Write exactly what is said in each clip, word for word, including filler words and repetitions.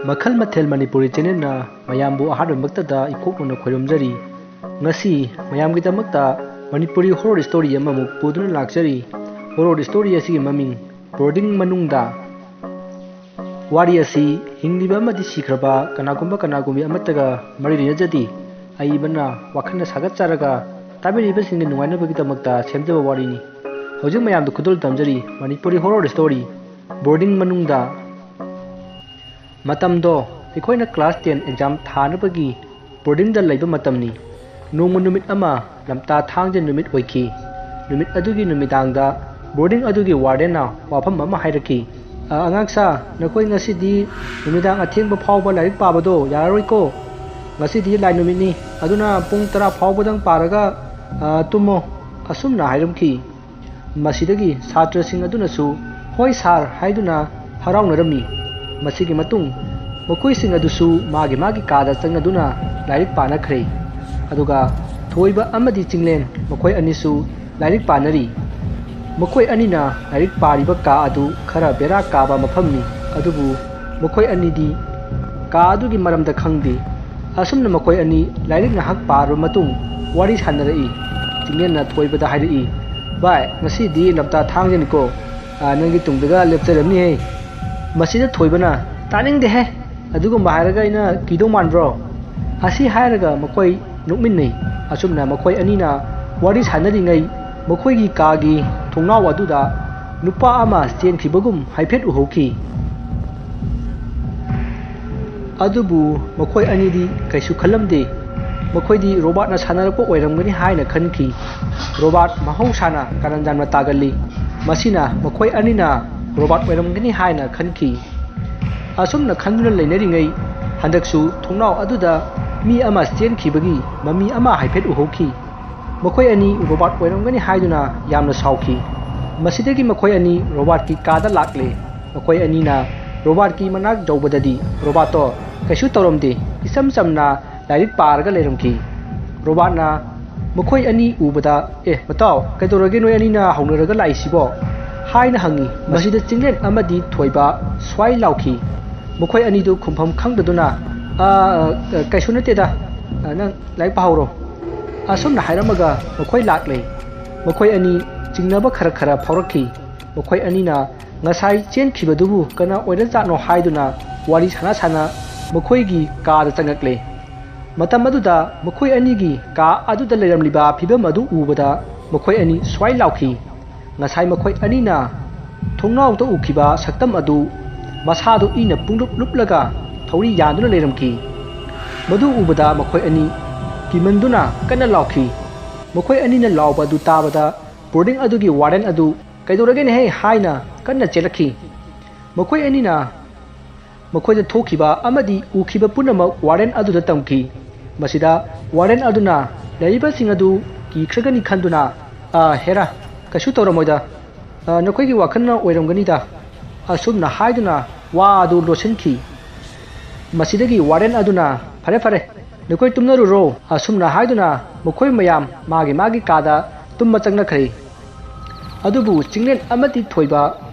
ꯃꯈꯜ ꯃꯊꯦꯜ ꯃꯅꯤꯄꯨꯔꯤ ꯆꯦꯅꯦꯜꯅ ꯃꯌꯥꯝꯕꯨ ꯑꯍꯥꯟꯕꯃꯛꯇꯗ ꯏꯀꯣꯛꯅꯅ ꯈꯣꯏꯔꯨꯝꯖꯔꯤ꯫ ꯉꯁꯤ ꯃꯌꯥꯝꯒꯤꯗꯃꯛꯇ ꯃꯅꯤꯄꯨꯔꯤ ꯍꯣꯔꯣꯔ ꯁ꯭ꯇꯣꯔꯤ ꯑꯃꯃꯨꯛ ꯄꯨꯗꯨꯅ ꯂꯥꯛꯆꯔꯤ꯫ ꯍꯣꯔꯣꯔ ꯁ꯭ꯇꯣꯔꯤ ꯑꯁꯤꯒꯤ ꯃꯃꯤꯡ ꯕꯣꯔꯗꯤꯡ ꯃꯅꯨꯡꯗ꯫ ꯋꯥꯔꯤ ꯑꯁꯤ ꯍꯤꯡꯂꯤꯕ ꯑꯃꯗꯤ ꯁꯤꯈ꯭ꯔꯕ ꯀꯅꯥꯒꯨꯝꯕ ꯀꯅꯥꯒꯨꯝꯕꯤ ꯑꯃꯠꯇꯒ ꯃꯔꯤ ꯂꯩꯅꯖꯗꯦ꯫ ꯑꯏꯕꯅ ꯋꯥꯈꯜꯅ ꯁꯥꯒꯠꯆꯔꯒ ꯇꯥꯕꯤꯔꯤꯕꯁꯤꯡꯒꯤ ꯅꯨꯡꯉꯥꯏꯅꯕꯒꯤꯗꯃꯛꯇ ꯁꯦꯝꯖꯕ ꯋꯥꯔꯤꯅꯤ꯫ ꯍꯧꯖꯤꯛ ꯃꯌꯥꯝꯗ ꯈꯨꯗꯣꯜ ꯇꯝꯖꯔꯤ ꯃꯅꯤꯄꯨꯔꯤ ꯍꯣꯔꯣꯔ ꯁ꯭ꯇꯣꯔꯤ ꯕꯣꯔꯗꯤꯡ ꯃꯅꯨꯡꯗ꯫ ꯃꯇꯝꯗꯣ ꯑꯩꯈꯣꯏꯅ ꯀ꯭ꯂꯥꯁ ꯇꯦꯟ ꯑꯦꯛꯖꯥꯝ ꯊꯥꯅꯕꯒꯤ ꯕꯣꯔꯗꯤꯡꯗ ꯂꯩꯕ ꯃꯇꯝꯅꯤ꯫ ꯅꯣꯡꯃ ꯅꯨꯃꯤꯠ ꯑꯃ ꯂꯝꯇꯥ ꯊꯥꯡꯖ ꯅꯨꯃꯤꯠ ꯑꯣꯏꯈꯤ꯫ ꯅꯨꯃꯤꯠ ꯑꯗꯨꯒꯤ ꯅꯨꯃꯤꯗꯥꯡꯗ ꯕꯣꯔꯗꯤꯡ ꯑꯗꯨꯒꯤ ꯋꯥꯔꯗꯦꯟꯅ ꯋꯥꯐꯝ ꯑꯃ ꯍꯥꯏꯔꯛꯈꯤ꯫ "ꯑ, ꯑꯉꯥꯡꯁꯥ, ꯅꯈꯣꯏ ꯉꯁꯤꯗꯤ ꯅꯨꯃꯤꯗꯥꯡ ꯑꯊꯦꯡꯕ ꯐꯥꯎꯕ ꯂꯥꯏꯔꯤꯛ ꯄꯥꯕꯗꯣ ꯌꯥꯔꯔꯣꯏꯀꯣ꯫ ꯉꯁꯤꯗꯤ ꯂꯥꯏ ꯅꯨꯃꯤꯠꯅꯤ, ꯑꯗꯨꯅ ꯄꯨꯡ ꯇꯔꯥ ꯐꯥꯎꯕꯗꯪ ꯄꯥꯔꯒ, ꯑ, ꯇꯨꯝꯃꯣ," ꯑꯁꯨꯝꯅ ꯍꯥꯏꯔꯝꯈꯤ꯫ ꯃꯁꯤꯗꯒꯤ ꯁꯥꯇ꯭ꯔꯁꯤꯡ ꯑꯗꯨꯅꯁꯨ "ꯍꯣꯏ ꯁꯥꯔ" ꯍꯥꯏꯗꯨꯅ ꯍꯔꯥꯎꯅꯔꯝꯃꯤ꯫ ꯃꯁꯤꯒꯤ ꯃꯇꯨꯡ ꯃꯈꯣꯏꯁꯤꯡ ꯑꯗꯨꯁꯨ ꯃꯥꯒꯤ ꯃꯥꯒꯤ ꯀꯥꯗ ꯆꯪꯅꯗꯨꯅ ꯂꯥꯏꯔꯤꯛ ꯄꯥꯅꯈ꯭ꯔꯦ꯫ ꯑꯗꯨꯒ ꯊꯣꯏꯕ ꯑꯃꯗꯤ ꯆꯤꯡꯂꯦꯟ ꯃꯈꯣꯏ ꯑꯅꯤꯁꯨ ꯂꯥꯏꯔꯤꯛ ꯄꯥꯅꯔꯤ꯫ ꯃꯈꯣꯏ ꯑꯅꯤꯅ ꯂꯥꯏꯔꯤꯛ ꯄꯥꯔꯤꯕ ꯀꯥ ꯑꯗꯨ ꯈꯔ ꯕꯦꯔꯥ ꯀꯥꯕ ꯃꯐꯝꯅꯤ, ꯑꯗꯨꯕꯨ ꯃꯈꯣꯏ ꯑꯅꯤꯗꯤ ꯀꯥ ꯑꯗꯨꯒꯤ ꯃꯔꯝꯗ ꯈꯪꯗꯦ꯫ ꯑꯁꯨꯝꯅ ꯃꯈꯣꯏ ꯑꯅꯤ ꯂꯥꯏꯔꯤꯛ ꯉꯥꯏꯍꯥꯛ ꯄꯥꯔꯕ ꯃꯇꯨꯡ ꯋꯥꯔꯤ ꯁꯥꯟꯅꯔꯛꯏ꯫ ꯆꯤꯡꯂꯦꯟꯅ ꯊꯣꯏꯕꯗ ꯍꯥꯏꯔꯛꯏ, "ꯚꯥꯏ, ꯉꯁꯤꯗꯤ ꯂꯝꯇꯥ ꯊꯥꯡꯖꯅꯤꯀꯣ, ꯑꯥ, ꯅꯪꯒꯤ ꯇꯨꯡꯗꯒ ꯂꯦꯞꯆꯔꯝꯅꯤꯍꯦ꯫" ꯃꯁꯤꯗ ꯊꯣꯏꯕꯅ, "ꯇꯥꯅꯤꯡꯗꯦꯍꯦ, ꯑꯗꯨꯒꯨꯝꯕ ꯍꯥꯏꯔꯒ ꯑꯩꯅ ꯀꯤꯗꯧ ꯃꯥꯟꯕ꯭ꯔꯣ?" ꯑꯁꯤ ꯍꯥꯏꯔꯒ ꯃꯈꯣꯏ ꯅꯣꯛꯃꯤꯟꯅꯩ꯫ ꯑꯁꯨꯝꯅ ꯃꯈꯣꯏ ꯑꯅꯤꯅ ꯋꯥꯔꯤ ꯁꯥꯟꯅꯔꯤꯉꯩ ꯃꯈꯣꯏꯒꯤ ꯀꯥꯒꯤ ꯊꯣꯡꯅꯥꯎ ꯑꯗꯨꯗ ꯅꯨꯄꯥ ꯑꯃ ꯆꯦꯟꯈꯤꯕꯒꯨꯝ ꯍꯥꯏꯐꯦꯠ ꯎꯍꯧꯈꯤ꯫ ꯑꯗꯨꯕꯨ ꯃꯈꯣꯏ ꯑꯅꯤꯗꯤ ꯀꯩꯁꯨ ꯈꯜꯂꯝꯗꯦ꯫ ꯃꯈꯣꯏꯗꯤ ꯔꯣꯕꯥꯠꯅ ꯁꯥꯟꯅꯔꯛꯄ ꯑꯣꯏꯔꯝꯒꯅꯤ ꯍꯥꯏꯅ ꯈꯟꯈꯤ꯫ ꯔꯣꯕꯥꯠ ꯃꯍꯧꯁꯥꯅ ꯀꯔꯟ ꯌꯥꯝꯅ ꯇꯥꯒꯜꯂꯤ꯫ ꯃꯁꯤꯅ ꯃꯈꯣꯏ ꯑꯅꯤꯅ ꯔꯣꯕꯥꯠ ꯑꯣꯏꯔꯝꯒꯅꯤ ꯍꯥꯏꯅ ꯈꯟꯈꯤ꯫ ꯑꯁꯨꯝꯅ ꯈꯟꯗꯨꯅ ꯂꯩꯅꯔꯤꯉꯩ ꯍꯟꯗꯛꯁꯨ ꯊꯣꯡꯅꯥꯎ ꯑꯗꯨꯗ ꯃꯤ ꯑꯃ ꯆꯦꯟꯈꯤꯕꯒꯤ ꯃꯃꯤ ꯑꯃ ꯍꯥꯏꯐꯦꯠ ꯎꯍꯧꯈꯤ꯫ ꯃꯈꯣꯏ ꯑꯅꯤ ꯔꯣꯕꯥꯠ ꯑꯣꯏꯔꯝꯒꯅꯤ ꯍꯥꯏꯗꯨꯅ ꯌꯥꯝꯅ ꯁꯥꯎꯈꯤ꯫ ꯃꯁꯤꯗꯒꯤ ꯃꯈꯣꯏ ꯑꯅꯤ ꯔꯣꯕꯥꯠꯀꯤ ꯀꯥꯗ ꯂꯥꯛꯂꯦ꯫ ꯃꯈꯣꯏ ꯑꯅꯤꯅ ꯔꯣꯕꯥꯠꯀꯤ ꯃꯅꯥꯛ ꯌꯧꯕꯗꯗꯤ ꯔꯣꯕꯥꯠꯇꯣ ꯀꯩꯁꯨ ꯇꯧꯔꯝꯗꯦ, ꯏꯆꯝ ꯆꯝꯅ ꯂꯥꯏꯔꯤꯛ ꯄꯥꯔꯒ ꯂꯩꯔꯝꯈꯤ꯫ ꯔꯣꯕꯥꯠꯅ ꯃꯈꯣꯏ ꯑꯅꯤ ꯎꯕꯗ, "ꯑꯦ, ꯃꯇꯥꯎ, ꯀꯩꯗꯧꯔꯒꯦ ꯅꯣꯏ ꯑꯅꯤꯅ ꯍꯧꯅꯔꯒ ꯂꯥꯛꯏꯁꯤꯕꯣ?" ꯍꯥꯏꯅ ꯍꯪꯉꯤ꯫ ꯃꯁꯤꯗ ꯆꯤꯡꯂꯦꯟ ꯑꯃꯗꯤ ꯊꯣꯏꯕ ꯁ꯭ꯋꯥꯏ ꯂꯥꯎꯈꯤ꯫ ꯃꯈꯣꯏ ꯑꯅꯤꯗꯨ ꯈꯨꯝꯐꯝ ꯈꯪꯗꯗꯨꯅ, "ꯑꯥ, ꯑ, ꯀꯩꯁꯨ ꯅꯠꯇꯦꯗ, ꯑ, ꯅꯪ ꯂꯥꯏꯔꯤꯛ ꯄꯥꯍꯧꯔꯣ"꯫ ꯑꯁꯨꯝꯅ ꯍꯥꯏꯔꯝꯃꯒ ꯃꯈꯣꯏ ꯂꯥꯛꯂꯦ꯫ ꯃꯈꯣꯏ ꯑꯅꯤ ꯆꯤꯡꯅꯕ ꯈꯔ ꯈꯔ ꯐꯥꯎꯔꯛꯈꯤ꯫ ꯃꯈꯣꯏ ꯑꯅꯤꯅ ꯉꯁꯥꯏ ꯆꯦꯟꯈꯤꯕꯗꯨꯕꯨ ꯀꯅꯥ ꯑꯣꯏꯔꯖꯥꯠꯅꯣ ꯍꯥꯏꯗꯨꯅ ꯋꯥꯔꯤ ꯁꯥꯟꯅ ꯁꯥꯟꯅ ꯃꯈꯣꯏꯒꯤ ꯀꯥꯗ ꯆꯪꯉꯛꯂꯦ꯫ ꯃꯇꯝ ꯑꯗꯨꯗ ꯃꯈꯣꯏ ꯑꯅꯤꯒꯤ ꯀꯥ ꯑꯗꯨꯗ ꯂꯩꯔꯝꯂꯤꯕ ꯐꯤꯕꯝ ꯑꯗꯨ ꯎꯕꯗ ꯃꯈꯣꯏ ꯑꯅꯤ ꯁ꯭ꯋꯥꯏ ꯂꯥꯎꯈꯤ꯫ ꯉꯁꯥꯏ ꯃꯈꯣꯏ ꯑꯅꯤꯅ ꯊꯣꯡꯅꯥꯎꯗ ꯎꯈꯤꯕ ꯁꯛꯇꯝ ꯑꯗꯨ ꯃꯁꯥꯗꯨ ꯏꯅ ꯄꯨꯡꯂꯨꯞ ꯂꯨꯞꯂꯒ ꯊꯧꯔꯤ ꯌꯥꯟꯗꯨꯅ ꯂꯩꯔꯝꯈꯤ꯫ ꯃꯗꯨ ꯎꯕꯗ ꯃꯈꯣꯏ ꯑꯅꯤ ꯀꯤꯃꯟꯗꯨꯅ ꯀꯟꯅ ꯂꯥꯎꯈꯤ꯫ ꯃꯈꯣꯏ ꯑꯅꯤꯅ ꯂꯥꯎꯕ ꯑꯗꯨ ꯇꯥꯕꯗ ꯕꯣꯔꯗꯤꯡ ꯑꯗꯨꯒꯤ ꯋꯥꯔꯗꯦꯟ ꯑꯗꯨ "ꯀꯩꯗꯧꯔꯒꯦꯅꯦꯍꯦ?" ꯍꯥꯏꯅ ꯀꯟꯅ ꯆꯦꯜꯂꯛꯈꯤ꯫ ꯃꯈꯣꯏ ꯑꯅꯤꯅ ꯃꯈꯣꯏꯗ ꯊꯣꯛꯈꯤꯕ ꯑꯃꯗꯤ ꯎꯈꯤꯕ ꯄꯨꯝꯅꯃꯛ ꯋꯥꯔꯗꯦꯟ ꯑꯗꯨꯗ ꯇꯝꯈꯤ꯫ ꯃꯁꯤꯗ ꯋꯥꯔꯗꯦꯟ ꯑꯗꯨꯅ ꯂꯩꯔꯤꯕꯁꯤꯡ ꯑꯗꯨ ꯀꯤꯈ꯭ꯔꯒꯅꯤ ꯈꯟꯗꯨꯅ, "ꯑ, ꯍꯦꯔꯥ, ꯀꯩꯁꯨ ꯇꯧꯔꯝꯃꯣꯏꯗ, ꯑ, ꯅꯈꯣꯏꯒꯤ ꯋꯥꯈꯜꯅ ꯑꯣꯏꯔꯝꯒꯅꯤꯗ", ꯑꯁꯨꯝꯅ ꯍꯥꯏꯗꯨꯅ ꯋꯥ ꯑꯗꯨ ꯂꯣꯠꯁꯤꯟꯈꯤ꯫ ꯃꯁꯤꯗꯒꯤ ꯋꯥꯔꯗꯦꯟ ꯑꯗꯨꯅ, "ꯐꯔꯦ, ꯐꯔꯦ, ꯅꯈꯣꯏ ꯇꯨꯝꯅꯔꯨꯔꯣ", ꯑꯁꯨꯝꯅ ꯍꯥꯏꯗꯨꯅ ꯃꯈꯣꯏ ꯃꯌꯥꯝ ꯃꯥꯒꯤ ꯃꯥꯒꯤ ꯀꯥꯗ ꯇꯨꯝꯕ ꯆꯪꯅꯈ꯭ꯔꯦ꯫ ꯑꯗꯨꯕꯨ ꯆꯤꯡꯂꯦꯟ ꯑꯃꯗꯤ ꯊꯣꯏꯕ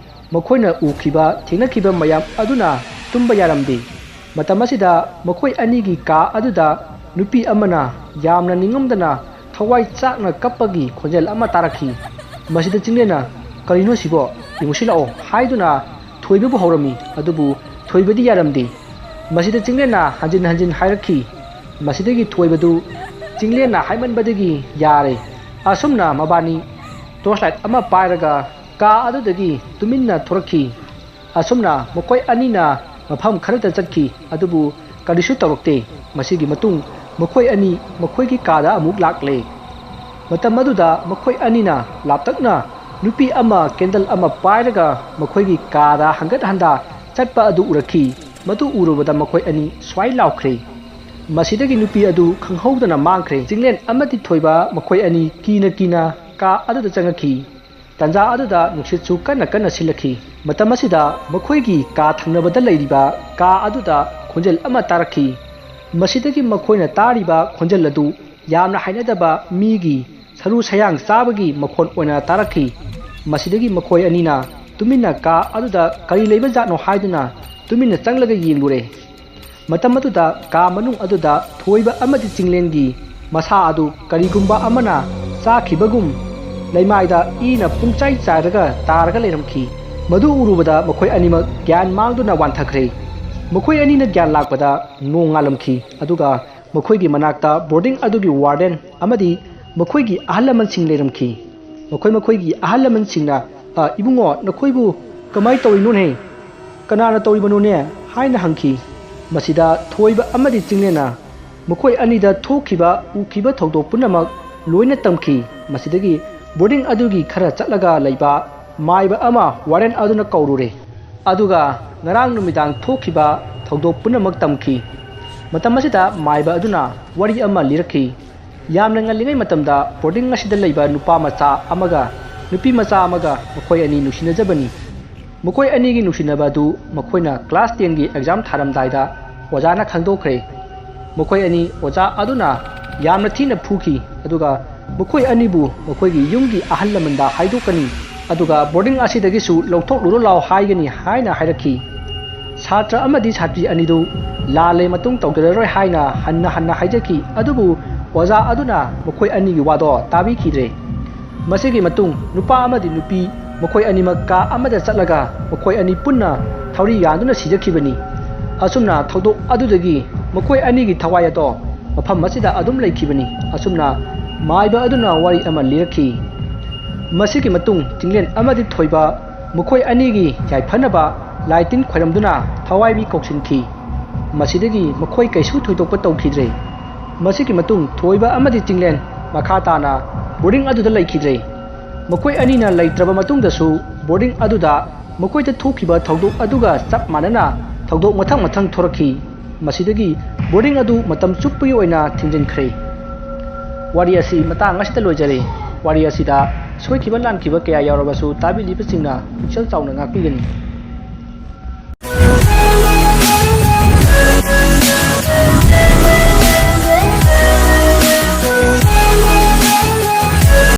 ꯃꯈꯣꯏꯅ ꯎꯈꯤꯕ, ꯊꯦꯡꯅꯈꯤꯕ ꯃꯌꯥꯝ ꯑꯗꯨꯅ ꯇꯨꯝꯕ ꯌꯥꯔꯝꯗꯦ꯫ ꯃꯇꯝ ꯑꯁꯤꯗ ꯃꯈꯣꯏ ꯑꯅꯤꯒꯤ ꯀꯥ ꯑꯗꯨꯗ ꯅꯨꯄꯤ ꯑꯃꯅ ꯌꯥꯝꯅ ꯅꯤꯡꯉꯝꯗꯅ ꯊꯋꯥꯏ ꯆꯥꯛꯅ ꯀꯞꯄꯒꯤ ꯈꯣꯟꯖꯦꯜ ꯑꯃ ꯇꯥꯔꯛꯈꯤ꯫ ꯃꯁꯤꯗ ꯆꯤꯡꯂꯦꯟꯅ, "ꯀꯔꯤꯅꯣ ꯁꯤꯕꯣ? ꯌꯦꯡꯉꯨꯁꯤ ꯂꯥꯛꯑꯣ" ꯍꯥꯏꯗꯨꯅ ꯊꯣꯏꯕꯕꯨ ꯍꯧꯔꯝꯃꯤ꯫ ꯑꯗꯨꯕꯨ ꯊꯣꯏꯕꯗꯤ ꯌꯥꯔꯝꯗꯦ꯫ ꯃꯁꯤꯗ ꯆꯤꯡꯂꯦꯟꯅ ꯍꯟꯖꯤꯟ ꯍꯟꯖꯤꯟ ꯍꯥꯏꯔꯛꯈꯤ꯫ ꯃꯁꯤꯗꯒꯤ ꯊꯣꯏꯕꯗꯨ ꯆꯤꯡꯂꯦꯟꯅ ꯍꯥꯏꯃꯟꯕꯗꯒꯤ ꯌꯥꯔꯦ꯫ ꯑꯁꯨꯝꯅ ꯃꯕꯥꯅꯤ torch light ꯑꯃ ꯄꯥꯏꯔꯒ ꯀꯥ ꯑꯗꯨꯗꯒꯤ ꯇꯨꯃꯤꯟꯅ ꯊꯣꯔꯛꯈꯤ꯫ ꯑꯁꯨꯝꯅ ꯃꯈꯣꯏ ꯑꯅꯤꯅ ꯃꯐꯝ ꯈꯔꯗ ꯆꯠꯈꯤ, ꯑꯗꯨꯕꯨ ꯀꯔꯤꯁꯨ ꯇꯧꯔꯛꯇꯦ꯫ ꯃꯁꯤꯒꯤ ꯃꯇꯨꯡ ꯃꯈꯣꯏ ꯑꯅꯤ ꯃꯈꯣꯏꯒꯤ ꯀꯥꯗ ꯑꯃꯨꯛ ꯂꯥꯛꯂꯦ꯫ ꯃꯇꯝ ꯑꯗꯨꯗ ꯃꯈꯣꯏ ꯑꯅꯤꯅ ꯂꯥꯞꯇꯛꯅ ꯅꯨꯄꯤ ꯑꯃ candle ꯑꯃ ꯄꯥꯏꯔꯒ ꯃꯈꯣꯏꯒꯤ ꯀꯥꯗ ꯍꯟꯒꯠ ꯍꯟꯗ ꯆꯠꯄ ꯑꯗꯨ ꯎꯔꯛꯈꯤ꯫ ꯃꯗꯨ ꯎꯔꯨꯕꯗ ꯃꯈꯣꯏ ꯑꯅꯤ ꯁ꯭ꯋꯥꯏ ꯂꯥꯎꯈ꯭ꯔꯦ꯫ ꯃꯁꯤꯗꯒꯤ ꯅꯨꯄꯤ ꯑꯗꯨ ꯈꯪꯍꯧꯗꯅ ꯃꯥꯡꯈ꯭ꯔꯦ꯫ ꯆꯤꯡꯂꯦꯟ ꯑꯃꯗꯤ ꯊꯣꯏꯕ ꯃꯈꯣꯏ ꯑꯅꯤ ꯀꯤꯅ ꯀꯤꯅ ꯀꯥ ꯑꯗꯨꯗ ꯆꯪꯉꯛꯈꯤ꯫ ꯇꯥꯟꯖꯥ ꯑꯗꯨꯗ ꯅꯨꯡꯁꯤꯠꯁꯨ ꯀꯟꯅ ꯀꯟꯅ ꯁꯤꯠꯂꯛꯈꯤ꯫ ꯃꯇꯝ ꯑꯁꯤꯗ ꯃꯈꯣꯏꯒꯤ ꯀꯥ ꯊꯪꯅꯕꯗ ꯂꯩꯔꯤꯕ ꯀꯥ ꯑꯗꯨꯗ ꯈꯣꯟꯖꯦꯜ ꯑꯃ ꯇꯥꯔꯛꯈꯤ꯫ ꯃꯁꯤꯗꯒꯤ ꯃꯈꯣꯏꯅ ꯇꯥꯔꯤꯕ ꯈꯣꯟꯖꯦꯜ ꯑꯗꯨ ꯌꯥꯝꯅ ꯍꯩꯅꯗꯕ ꯃꯤꯒꯤ ꯁꯔꯨ ꯁꯌꯥꯡ ꯆꯥꯕꯒꯤ ꯃꯈꯣꯟ ꯑꯣꯏꯅ ꯇꯥꯔꯛꯈꯤ꯫ ꯃꯁꯤꯗꯒꯤ ꯃꯈꯣꯏ ꯑꯅꯤꯅ ꯇꯨꯃꯤꯟꯅ ꯀꯥ ꯑꯗꯨꯗ ꯀꯔꯤ ꯂꯩꯕ ꯖꯥꯠꯅꯣ ꯍꯥꯏꯗꯨꯅ ꯇꯨꯃꯤꯟꯅ ꯆꯪꯂꯒ ꯌꯦꯡꯂꯨꯔꯦ꯫ ꯃꯇꯝ ꯑꯗꯨꯗ ꯀꯥ ꯃꯅꯨꯡ ꯑꯗꯨꯗ ꯊꯣꯏꯕ ꯑꯃꯗꯤ ꯆꯤꯡꯂꯦꯟꯒꯤ ꯃꯁꯥ ꯑꯗꯨ ꯀꯔꯤꯒꯨꯝꯕ ꯑꯃꯅ ꯆꯥꯈꯤꯕꯒꯨꯝ ꯂꯩꯃꯥꯏꯗ ꯏꯅ ꯄꯨꯡꯆꯥꯏ ꯆꯥꯏꯔꯒ ꯇꯥꯔꯒ ꯂꯩꯔꯝꯈꯤ꯫ ꯃꯗꯨ ꯎꯔꯨꯕꯗ ꯃꯈꯣꯏ ꯑꯅꯤꯃꯛ ꯒ꯭ꯌꯥꯟ ꯃꯥꯡꯗꯨꯅ ꯋꯥꯟꯊꯈ꯭ꯔꯦ꯫ ꯃꯈꯣꯏ ꯑꯅꯤꯅ ꯒ꯭ꯌꯥꯟ ꯂꯥꯛꯄꯗ ꯅꯣꯡ ꯉꯥꯜꯂꯝꯈꯤ, ꯑꯗꯨꯒ ꯃꯈꯣꯏꯒꯤ ꯃꯅꯥꯛꯇ ꯕꯣꯔꯗꯤꯡ ꯑꯗꯨꯒꯤ ꯋꯥꯔꯗꯦꯟ ꯑꯃꯗꯤ ꯃꯈꯣꯏꯒꯤ ꯑꯍꯜ ꯂꯃꯟꯁꯤꯡ ꯂꯩꯔꯝꯈꯤ꯫ ꯃꯈꯣꯏ ꯃꯈꯣꯏꯒꯤ ꯑꯍꯜ ꯂꯃꯟꯁꯤꯡꯅ, "ꯑ, ꯏꯕꯨꯡꯉꯣ, ꯅꯈꯣꯏꯕꯨ ꯀꯃꯥꯏ ꯇꯧꯔꯤꯅꯣꯅꯦ? ꯀꯅꯥꯅ ꯇꯧꯔꯤꯕꯅꯣꯅꯦ?" ꯍꯥꯏꯅ ꯍꯪꯈꯤ꯫ ꯃꯁꯤꯗ ꯊꯣꯏꯕ ꯑꯃꯗꯤ ꯆꯤꯡꯂꯦꯟꯅ ꯃꯈꯣꯏ ꯑꯅꯤꯗ ꯊꯣꯛꯈꯤꯕ, ꯎꯈꯤꯕ ꯊꯧꯗꯣꯛ ꯄꯨꯝꯅꯃꯛ ꯂꯣꯏꯅ ꯇꯝꯈꯤ꯫ ꯃꯁꯤꯗꯒꯤ ꯕꯣꯔꯗꯤꯡ ꯑꯗꯨꯒꯤ ꯈꯔ ꯆꯠꯂꯒ ꯂꯩꯕ ꯃꯥꯏꯕ ꯑꯃ ꯋꯥꯔꯦꯟ ꯑꯗꯨꯅ ꯀꯧꯔꯨꯔꯦ꯫ ꯑꯗꯨꯒ ꯉꯔꯥꯡ ꯅꯨꯃꯤꯗꯥꯡ ꯊꯣꯛꯈꯤꯕ ꯊꯧꯗꯣꯛ ꯄꯨꯝꯅꯃꯛ ꯇꯝꯈꯤ꯫ ꯃꯇꯝ ꯑꯁꯤꯗ ꯃꯥꯏꯕ ꯑꯗꯨꯅ ꯋꯥꯔꯤ ꯑꯃ ꯂꯤꯔꯛꯈꯤ꯫ ꯌꯥꯝꯅ ꯉꯜꯂꯤꯉꯩ ꯃꯇꯝꯗ ꯕꯣꯔꯗꯤꯡ ꯑꯁꯤꯗ ꯂꯩꯕ ꯅꯨꯄꯥ ꯃꯆꯥ ꯑꯃꯒ ꯅꯨꯄꯤ ꯃꯆꯥ ꯑꯃꯒ ꯃꯈꯣꯏ ꯑꯅꯤ ꯅꯨꯡꯁꯤꯅꯖꯕꯅꯤ꯫ ꯃꯈꯣꯏ ꯑꯅꯤꯒꯤ ꯅꯨꯡꯁꯤꯅꯕ ꯑꯗꯨ ꯃꯈꯣꯏꯅ ꯀ꯭ꯂꯥꯁ ꯇꯦꯟꯒꯤ ꯑꯦꯛꯖꯥꯝ ꯊꯥꯔꯝꯗꯥꯏꯗ ꯑꯣꯖꯥꯅ ꯈꯪꯗꯣꯛꯈ꯭ꯔꯦ꯫ ꯃꯈꯣꯏ ꯑꯅꯤ ꯑꯣꯖꯥ ꯑꯗꯨꯅ ꯌꯥꯝꯅ ꯊꯤꯅ ꯐꯨꯈꯤ, ꯑꯗꯨꯒ ꯃꯈꯣꯏ ꯑꯅꯤꯕꯨ ꯃꯈꯣꯏꯒꯤ ꯌꯨꯝꯒꯤ ꯑꯍꯜ ꯂꯃꯟꯗ ꯍꯥꯏꯗꯣꯛꯀꯅꯤ, ꯑꯗꯨꯒ ꯕꯣꯔꯗꯤꯡ ꯑꯁꯤꯗꯒꯤꯁꯨ ꯂꯧꯊꯣꯛꯂꯨꯔꯣ ꯂꯥꯎ ꯍꯥꯏꯒꯅꯤ ꯍꯥꯏꯅ ꯍꯥꯏꯔꯛꯈꯤ꯫ ꯁꯥꯇ꯭ꯔ ꯑꯃꯗꯤ ꯁꯥꯇ꯭ꯔꯤ ꯑꯅꯤꯗꯨ ꯂꯥꯜꯂꯦ, ꯃꯇꯨꯡ ꯇꯧꯖꯔꯔꯣꯏ ꯍꯥꯏꯅ ꯍꯟꯅ ꯍꯟꯅ ꯍꯥꯏꯖꯈꯤ, ꯑꯗꯨꯕꯨ ꯑꯣꯖꯥ ꯑꯗꯨꯅ ꯃꯈꯣꯏ ꯑꯅꯤꯒꯤ ꯋꯥꯗꯣ ꯇꯥꯕꯤꯈꯤꯗ꯭ꯔꯦ꯫ ꯃꯁꯤꯒꯤ ꯃꯇꯨꯡ ꯅꯨꯄꯥ ꯑꯃꯗꯤ ꯅꯨꯄꯤ ꯃꯈꯣꯏ ꯑꯅꯤꯃꯛ ꯀꯥ ꯑꯃꯗ ꯆꯠꯂꯒ ꯃꯈꯣꯏ ꯑꯅꯤ ꯄꯨꯟꯅ ꯊꯧꯔꯤ ꯌꯥꯟꯗꯨꯅ ꯁꯤꯖꯈꯤꯕꯅꯤ꯫ ꯑꯁꯨꯝꯅ ꯊꯧꯗꯣꯛ ꯑꯗꯨꯗꯒꯤ ꯃꯈꯣꯏ ꯑꯅꯤꯒꯤ ꯊꯋꯥꯏ ꯑꯗꯣ ꯃꯐꯝ ꯑꯁꯤꯗ ꯑꯗꯨꯝ ꯂꯩꯈꯤꯕꯅꯤ꯫ ꯑꯁꯨꯝꯅ ꯃꯥꯏꯕ ꯑꯗꯨꯅ ꯋꯥꯔꯤ ꯑꯃ ꯂꯤꯔꯛꯈꯤ꯫ ꯃꯁꯤꯒꯤ ꯃꯇꯨꯡ ꯆꯤꯡꯂꯦꯟ ꯑꯃꯗꯤ ꯊꯣꯏꯕ ꯃꯈꯣꯏ ꯑꯅꯤꯒꯤ ꯌꯥꯏꯐꯅꯕ ꯂꯥꯏ ꯇꯤꯟ ꯈꯣꯏꯔꯝꯗꯨꯅ ꯊꯋꯥꯏꯕꯤ ꯀꯧꯁꯤꯟꯈꯤ꯫ ꯃꯁꯤꯗꯒꯤ ꯃꯈꯣꯏ ꯀꯩꯁꯨ ꯊꯣꯏꯗꯣꯛꯄ ꯇꯧꯈꯤꯗ꯭ꯔꯦ꯫ ꯃꯁꯤꯒꯤ ꯃꯇꯨꯡ ꯊꯣꯏꯕ ꯑꯃꯗꯤ ꯆꯤꯡꯂꯦꯟ ꯃꯈꯥ ꯇꯥꯅ ꯕꯣꯔꯗꯤꯡ ꯑꯗꯨꯗ ꯂꯩꯈꯤꯗ꯭ꯔꯦ꯫ ꯃꯈꯣꯏ ꯑꯅꯤꯅ ꯂꯩꯇ꯭ꯔꯕ ꯃꯇꯨꯡꯗꯁꯨ ꯕꯣꯔꯗꯤꯡ ꯑꯗꯨꯗ ꯃꯈꯣꯏꯗ ꯊꯣꯛꯈꯤꯕ ꯊꯧꯗꯣꯛ ꯑꯗꯨꯒ ꯆꯞ ꯃꯥꯟꯅꯅ ꯊꯧꯗꯣꯛ ꯃꯊꯪ ꯃꯊꯪ ꯊꯣꯔꯛꯈꯤ꯫ ꯃꯁꯤꯗꯒꯤ ꯕꯣꯔꯗꯤꯡ ꯑꯗꯨ ꯃꯇꯝ ꯆꯨꯞꯄꯒꯤ ꯑꯣꯏꯅ ꯊꯤꯡꯖꯤꯟꯈ꯭ꯔꯦ꯫ ꯋꯥꯔꯤ ꯑꯁꯤ ꯃꯇꯥꯡ ꯑꯁꯤꯗ ꯂꯣꯏꯖꯔꯦ꯫ ꯋꯥꯔꯤ ꯑꯁꯤꯗ ꯁꯣꯏꯈꯤꯕ ꯂꯥꯟꯈꯤꯕ ꯀꯌꯥ ꯌꯥꯎꯔꯕꯁꯨ ꯇꯥꯕꯤꯔꯤꯕꯁꯤꯡꯅ ꯄꯨꯛꯆꯦꯜ ꯆꯥꯎꯅ ꯉꯥꯛꯄꯤꯒꯅꯤ꯫